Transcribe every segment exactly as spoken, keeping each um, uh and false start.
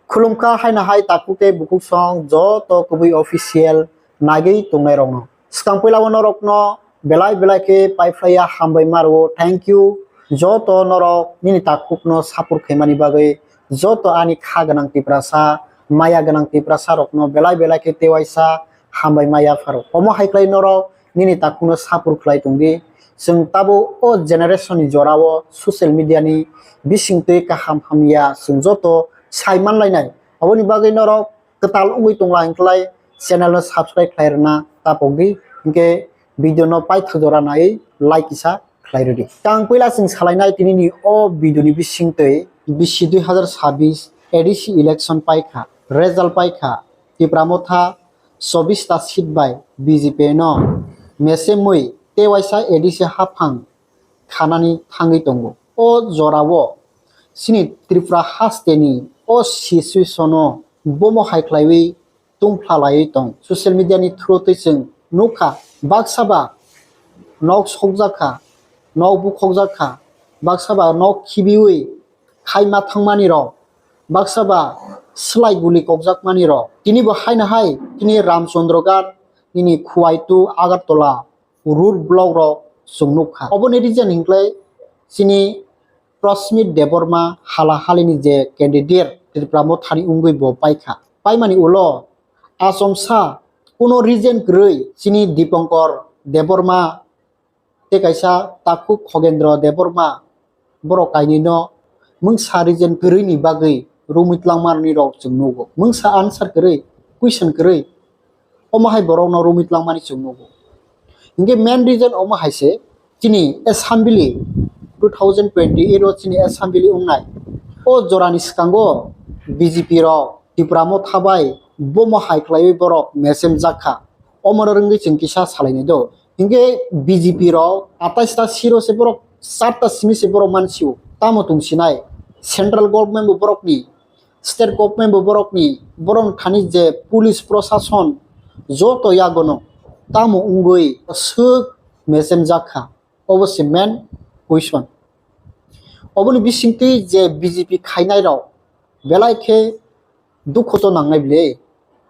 Khulumkha haino hai takhuk tei bukhuk song joto kubui official nagwi tongnairokno. Swkang puila o norokno belai belai khe paiphlaiya hambai ma rwo, thank you. Joto norok nini takhukno support khaimani bagwi joto ani kha gwnang Tiprasa, maya gwnang Tiprasa rokno belai belai khe tewaisa hambai ma yapharo. Omo hai khlai norok nini takhukno support khlai tongdi. Chwng tabuk o generation ni jorao social media ni bisingtwi kaham hamya chwng joto sai manlainai. Aboni bagwi norok kwtal wngwi tongla hinklai channel no subscribe khlai rwna tapokdi, hinkhe video no paithak jora naiwi like kisa khlai rwdi. Tang puila chwng salainai tini ni o video ni bisingtwi bisi dui hazar sabis A D C election paikha, result paikha, Tipra Motha chobbish ta seat bai B J P no mesemwi tewaisa A D C haphang khanani thangwi tongo. O jorao chini Tripura hasteni o situation o bomo hai khlaiwi tungphla laiwi tong. Social media ni through twi chwng nukha, baksa ba nok sokjak kha, nok bukhokjak kha, baksa ba nok khibiwi khai ma thangmani rok, baksa ba slai guli kokjakmani rok. Tini bo haino hai tini Ramchandra Ghat nini Khuwaitu Agartala road block rok chwng nukha. Oboni reason hinklai chini Prasmit Debbarma hala halini je candidate Tripura Mothani wngwi bo paikha. Paimani ulo achomsa kuno reason kwrwi chini Dipankar Debbarma tei kaisa takhuk Khogendra Debbarma borok kainwino mungsa reason kwrwini bagwi romwi tlangmani rok chwng nugo. Mungsa answer kwrwi, question kwrwi, omo hai borokno romwi tlangmani chwng nugo. Hinkhe main reason omo hai se, chini assembly two thousand twenty eight o chini assembly wngnai. O jorani swkango B J P rok Tipra Motha bai bomo hai khlaiwi borok mesemjak kha. Omono rwngwi chwng kisa salainai do. Hinkhe B J P rok atais ta seat o se borok char ta simi se borok mansio. Tamo tongsinai? Central government bo borokni, state government bo borokni, borokni thani je police prosason joto yagono tamo wngwi swk mesemjak kha? Obo se main question. Oboni bisingtwi je B J P khainai rok belai khe dukhu to nangnai bile.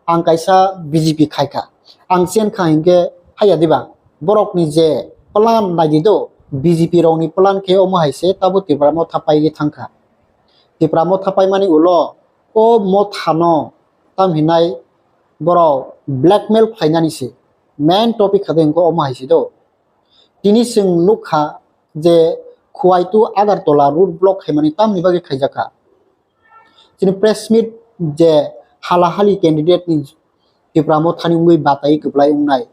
Ang kaisa B J P khaikha, ang chen kha hinkhe haya diba? Borokni je plan naidi do, B J P rokni plan khe omo hai se, tabo Tipra Motha paigwi thangkha. Tipra Motha paimani ulo o mothano tam hinai borok blackmail khlainani se. Main topic kha de hinkhe omo hai se do. Tini chwng nukha je Khuwaitu Agartala road block khaimani tamni bagwi khaijakha. Chini press meet je hala hali candidate ni Tipra Mothani wngwi batai kwplai wngnai.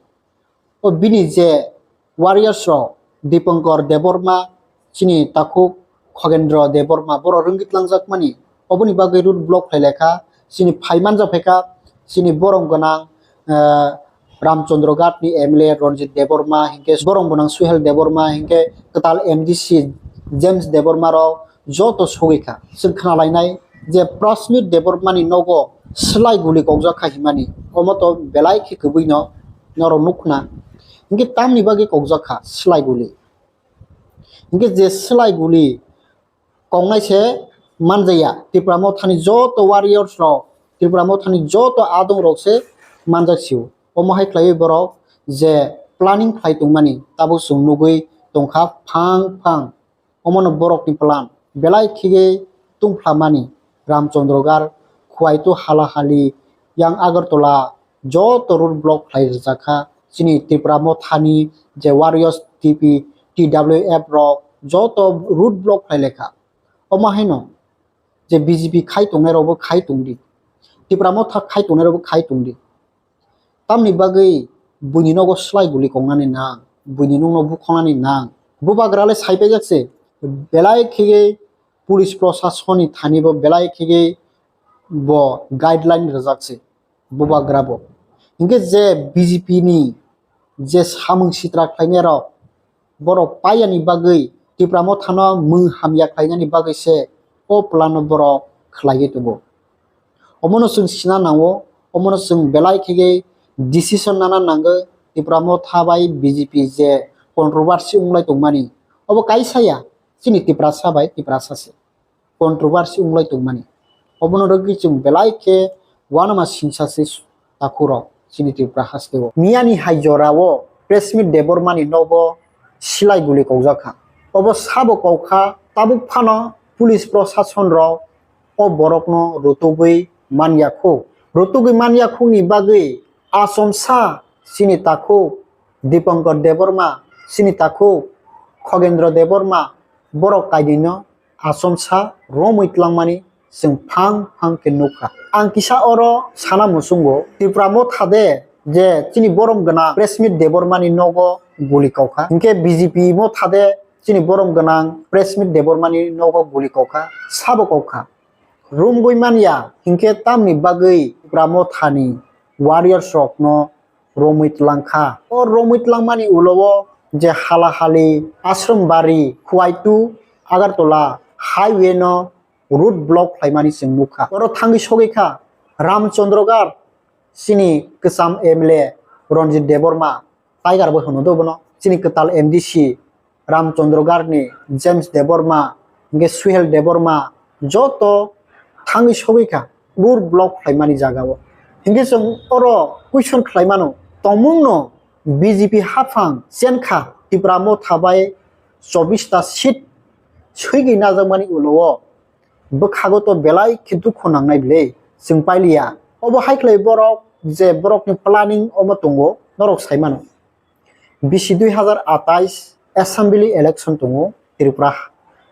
O bini je warriors rok Dipankar Debbarma, chini takhuk Khogendra Debbarma, borok rwngwi tlangjakmani. Oboni bagwi road block khlai lekha, chini phai manjak phaikha, chini borom gwnang, eh, Ramchandra Ghat ni M L A Ranjit Debbarma, hinkhe borom gwnang Suhel Debbarma, hinkhe kwtal M D C James Debbarma rok joto sogwi kha. Chwng khna lainai je Prasmit Debbarma ni nogo slai guli kokjak kha himani, omo to belai khe kwbwi no norok nuk khna. Hinkhe tamni bagwi kokjak kha slai guli? Hinkhe je slai guli kongnai se manjaya, Tipra Mothani joto warriors rok, Tipra Mothani joto adong rok se manjak sio. Omo hai khlaiwi borok je planning khlai tongmani tabuk chwng nugwi tongkha phang phang. Omono borokni plan belai khigwi tungphlamani. Ramchandra Ghat, Khuwaitu hala hali, yang Agartala joto road block khlai rijak kha. Chini Tipra Mothani je warriors T P, T W F rok joto road block khlai lekha. Omo haino je B J P khai tongnai rokbo khai tongdi, Tipra Motha khai tongnai rokbo khai tongdi. Tamni bagwi buini nogo slai guli kongnani nang, buini nungno bukhongnani nang. Bubagra le sai paijak se, belai khigwi police prosasonni thani bo belai khigwi bo guideline rijak se, bubagra bo. Hinkhe je B J P ni je samung sitra khlainai rok, borok paiyani bagwi Tipra Mothano mung hamya khlainani bagwi se o plan no borok khlaiwi tongo. Omono chwng sina nango, omono chwng belai khigwi decision nana nango. Tipra Motha bai B J P je controversy wnglai tongmani, obo kaisa ya, chini Tiprasa bai Tiprasa se controversy wnglai tongmani. Obono rwgwi chwng belai khe uanama singsa se takhurok chini Tripura hasteo. Miyani hai jorao press meet Debbarmani nogo silai guli kokjak kha. Obo sabo kok kha, tabuk phano police prosason rok o borokno rutugwi manya kho. Rutugwi manya khokni bagwi achomsa chini takhuk Dipankar Debbarma, chini takhuk Khogendra Debbarma, borok kainwino achomsa romwi twlangmani chwng phang phang khe nukha. Ang kisa oro sana muchungo, Tipra Motha de je chini borom gwnang press meet Debbarmani nogo guli kokha, hinkhe B J P Motha de chini borom gwnang press meet Debbarmani nogo guli kokha, sabo kokha. Romgwi manya hinkhe tamni bagwi Tipra Mothani warriors rokno romwi twlang kha. O romwi twlangmani ulo o je hala hali Ashram Bari, Khuwaitu, Agartala highway no road block khlaimani chwng nukha. Oro thangwi sogwi kha Ramchandra Garh, chini kwcham M L A Ranjit Debbarma, Tiger bo hwno do bono, chini kwtal M D C Ramchandra Garhni James Debbarma, hinkhe Suhel Debbarma, joto thangwi sogwi kha road block khlaimani jagao. Hinkhe chwng oro question khlaimano, tongmungno B J P haphang chenkha Tipra Motha bai chobbish ta seat swigwi najakmani ulo o bwkhago to belai khe dukhu nangnai bwle chwng pailiya. Obo hai khlai borok je borokni planning omo tongo norok saimano. Bisi dui hazar atais assembly election tongo Tripura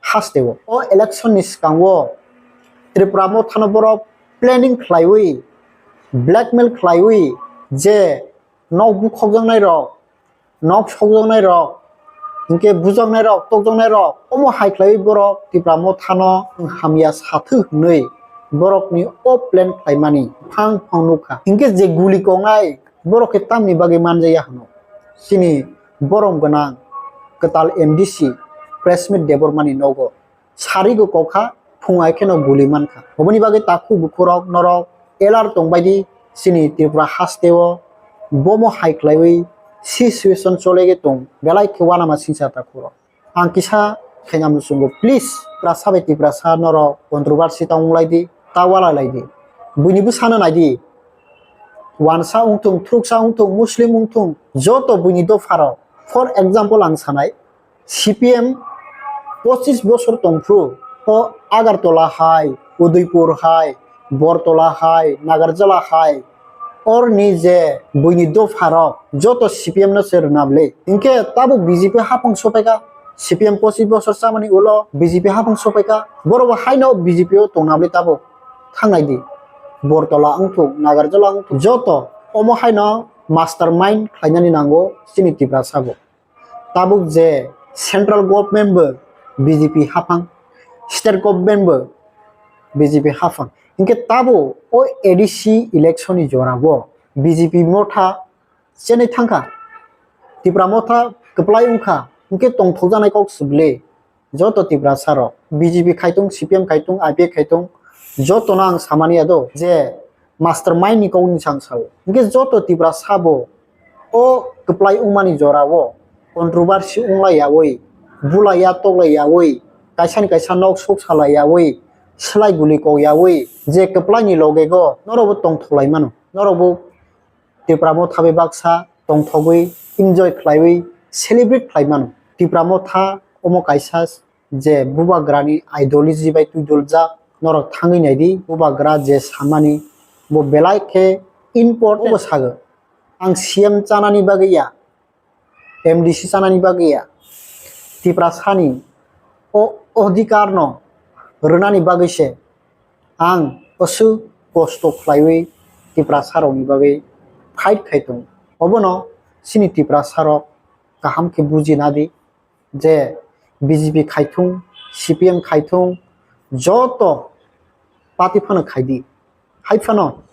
hasteo. O election ni swkango Tripura Mothano borok planning khlaiwi, blackmail khlaiwi je nok bukhokjaknai rok, nok sokjaknai rok, hinkhe bujaknai rok, tokjaknai rok, omo hai khlaiwi borok Tipra Mothano hamya sathwk hwnwi borokni o plan khlaimani phang phang nukha. Hinkhe je guli kongnai borok khe tamni bagwi manjaya hwno. Chini borom gwnang kwtal M D C press meet Debbarmani nogo sarigo kokha, phung hai kheno guli mankha. Oboni bagwi takhuk bukhurok norok alert tongbai di, chini Tripura hasteo bomo hai khlaiwi situation cholegwi tong, belai khe uanama singsa takhurok. Ang kisa khaina muchungo, please, Tiprasa bai Tiprasa norok controversy ta wnglai di, ta walai lai di. Buini bwsano nai di. Wansa wngthung, thuruksa wngthung, Muslim wngthung, joto buini dopharok. For example ang sanai, C P M pochis bosor tongphru, o Agartala hai, Udaipur hai, Bortola hai, Nagarjala hai, orni je buini dopharok joto C P M no se rwna bwle. Hinkhe tabuk B J P haphang sopaikha, C P M pochis bosor chamani ulo B J P haphang sopaikha, borok bo haino B J P o tongna bwle tabuk thangnai di. Bortola wngthung, Nagarjala wngthung, joto omo haino mastermind khlainani nango chini Tiprasa bo. Tabuk je central government bo B J P haphang, state government bo B J P haphang. Hinkhe tabuk o A D C election ni jora bo B J P motha chenwi thangkha. Tipra motha kwplai wngkha, hinkhe tongthokjaknai kok se bwle. Joto Tiprasa rok, B J P khaitung, C P M khaitung, I P F khaitung, jotono ang samani ya do je mastermind ni kok ni sang sao. Hinkhe joto Tiprasa bo o kwplai wngmani jora o controversy wnglai yaui, bulai ya toklai yaui, kaisa ni kaisa nok sok salai yaui, slai guli kok yaui, je kwplai ni loge go norok bo tongthoklai mano, norok bo Tipra motha bai baksa tongthogwi, enjoy khlaiwi, celebrate khlai mano. Tipra motha omo kaisa je bubagrani ideology bai twidoljak, norok thangwi naidi, bubagra je samani bo belai khe important bo sago. Ang C M chanani bagwi ya, M D C chanani bagwi ya, Tiprasani o odhikar no rwnani bagwi se ang aswk kosto khlaiwi Tiprasa rokni bagwi fight khai tongo. Obono chini Tiprasa rok kaham khe buji nadi je B J P khaithung, C P M khaithung, joto party phano khaidi. Hai phano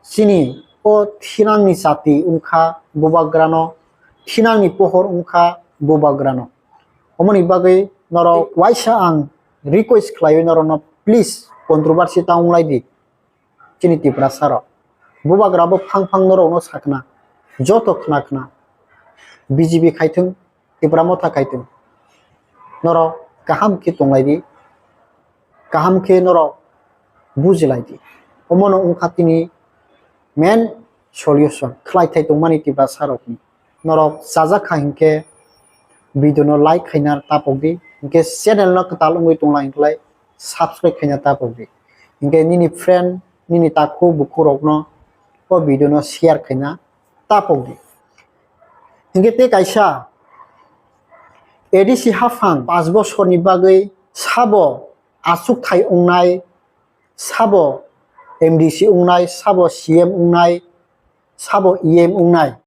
chini o thinangni chati wngkha bubagrano, thinangni pohor wngkha bubagrano. Omoni bagwi norok waisa ang request khlaiwi norokno, please, controversy ta wnglai di chini Tiprasa rok. Bubagra bo phang phang norokno sakna, joto khna khna B J P khaithung, Tipra motha kaitung. Norok kaham khe tonglai di. Kaham khe norok bujilai di. Omono wngkha tini main solution khlaithai tongmani Tiprasa rokni. Norok chajak kha hinkhe video no like khaina tapok di, hinkhe channel no kwtal wngwi tongla hinklai subscribe khaina tapok di. Hinkhe nini friend, nini takhu bukhuk rokno o video no share khaina tapok di. Hinkhe tei kaisa A D C haphang panch bosorni bagwi sabo achukthai wngnai, sabo M D C wngnai, sabo C M wngnai, sabo E M wngnai.